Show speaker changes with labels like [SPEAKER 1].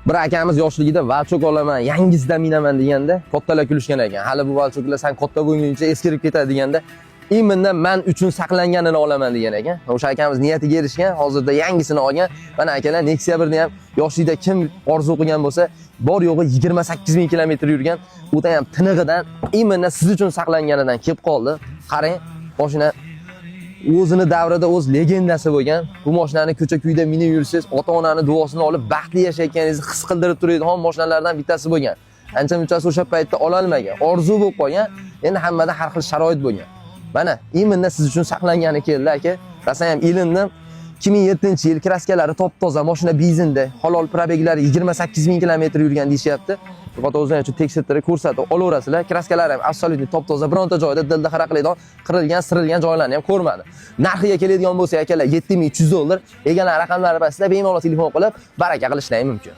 [SPEAKER 1] Bir akamiz yoshligida "Волчок olaman, yangisidan minaman" deganda kattalar kulishgan ekan. "Hali bu Волчок lar san katta bo'lguncha eskirib ketadi" deganda, "Именно man uchun saqlanganini olaman" degan ekan. O'sha akamiz niyatiga erishgan, hozirda yangisini olgan. Mana akalar, Nexia 1ni ham yoshlikda kim orzu qilgan bo'lsa, bor yo'g'i 28 ming kilometr yurgan, o'ta ham tinig'idan, именно siz uchun saqlanganidan kelib qoldi. Qarang, mashina o'zini davrida o'z legendasi bo'lgan. Bu mashinani ko'cha-kuyda minib yursangiz, ota-onani duosini olib baxtli yashayotganingizni his qildirib turadigan mashinalardan bittasi bo'lgan. Ancha munchasi o'sha paytda ololmagan, orzu bo'lib qolgan. Endi hammada har xil sharoit bo'lgan. Mana, именно siz uchun saqlangani keldi, aka. Rosa ham ilindim. 2007-yil, краска lari top-toza, mashina benzinda, halol пробег lari 28 ming kilometr yurgan deyishyapti. Faqat o'zinglar uchun tekshirtirib ko'rsatib olaverasizlar. Краска lari ham абсолютно top-toza, bironta joyda dilda xira qiladigan, qirilgan, sirilgan joylarni ham ko'rmadim. Narxiga keladigan bo'lsa, akalar, 7300 dollar. Egalar raqamlari pastida, bemalol telefon qilib, baraka qilishlari mumkin.